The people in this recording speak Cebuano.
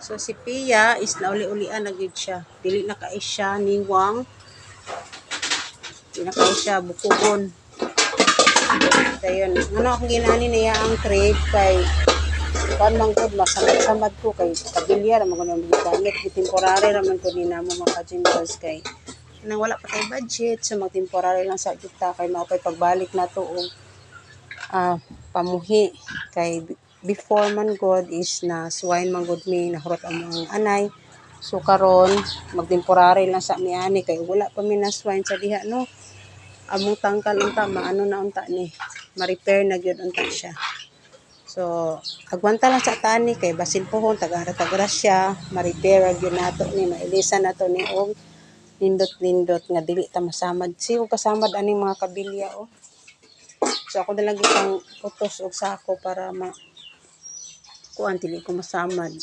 So si Pia is nauli-ulian na gyud siya. Dili na kay siya niwang. Di na kay siya bukugon. Dayon, ano akong ginani niya ang crate kay kuan man gud, masamad-samad ko kay kabilya ra man gud ang gigamit, temporary ra man gud ni namo, mga ka-jingles, kay nang wala pa tay budget, so mag temporary lang sa kita kay mao pay pagbalik nato og pamuhi, kay before man god is na swine man gud mi, nahurot ang mga anay. So karon mag temporary lang sa mi ani kay wala pa mi na swine sa diha, no? Among tangkal unta maano na unta ni, ma-repair na gyud unta siya. So agwanta lang sa tani kay basin pohon tagara ta grasya, ma-repair ra gyud nato ni, mailisan nato ni og nindot-nindot nga dili ta masamad. Sigo kasamad aning mga kabilya, oh. So ako na lang pang putos og sako para ma kuan, dili ko masamad.